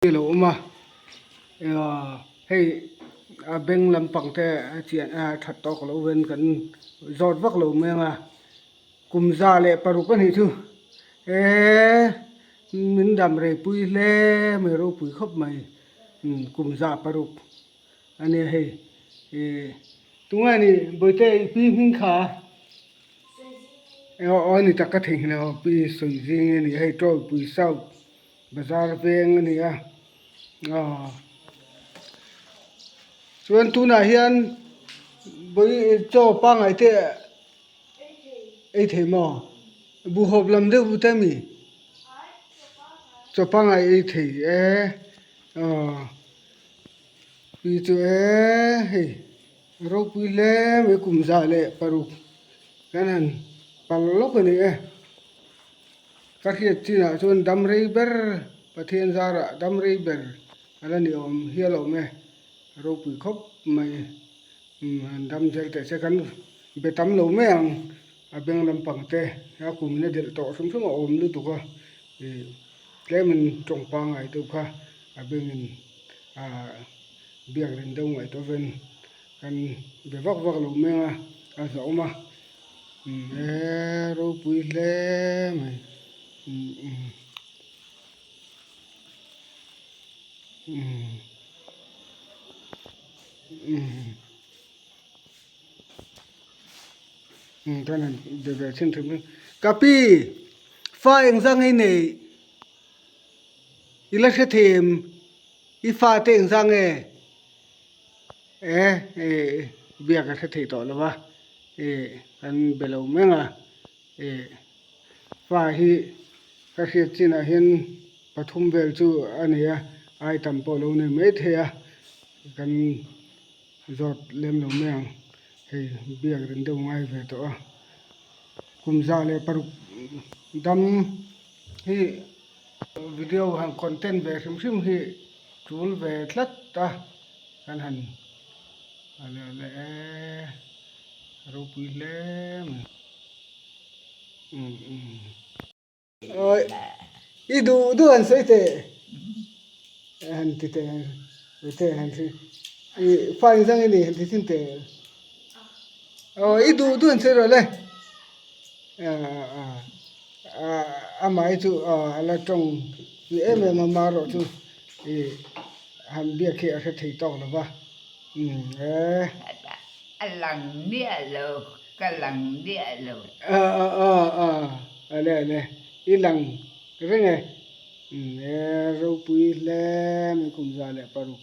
Lo awm a hei a beng lampang te a chian a that tawk loh ven kan zawt vak lo mai ang a kum 106 a nih chu eee min dam rei pui hle mai ropui khawp mai kum 106 a nia hei ih tunge ni bawihte i pi hming kha aw aw a ni tak ka theihnghilh lo pi sawi zing a ni hei tawipui south. Bazar veng a ni a aw chuan tunah hian vawi chaw pangngai te ei thei maw buhhawp lam deuh te a mi chaw pangngai ei thei e aw tui chu e hei ropui hle mai kum 106 kan han pal lawk a ni e. Ka hriat chinah chuan dam rei ber, Pathian zarah dam rei ber a la ni awm hial awm e, ropui khawp mai. Umm han dam zel teh se kan be tam lo mai ang, a beng lampang te a kumin a delh tawh hrim hrim a awm lutuk a, ih tlemin tawng pangngai deuh kha a bengin ah biak rin deuh ngaihtuah ven kan be vak vak lo mai ang a, a hlauhawm a. E ropui hle mai umm kan han be ve thin thin mai ka pi fa engzah nge i neih i la hre thei em i fa te engzah nge e biak a hre thei tawh lo va. Ih kan be lo meng a, ih fa hi ka hriat chinah hian pathum vel chu a nei a, ai tam pawh lo nei mai thei a, kan zawt lem lo mai ang, hei biak rin deuh ngai ve tawh a, kum 106 dam hi video han content ve hrim hrim hi tul ve tlat a, kan han. A leh leh e ropui hle mai umm umm awi i duh duh han sawi teh han ti teh teh han ti i fa inzang i nei han ti thin teh aw i duh duh han sawi rawh le ah ah amah chu a la tawng em em a amaherawh chu ih han biak hi a hre thei tawk lo va. A lang miah lo, ka lang miah lo. A a a a ale ale i lang reng e. E ropui hle mai kum 106.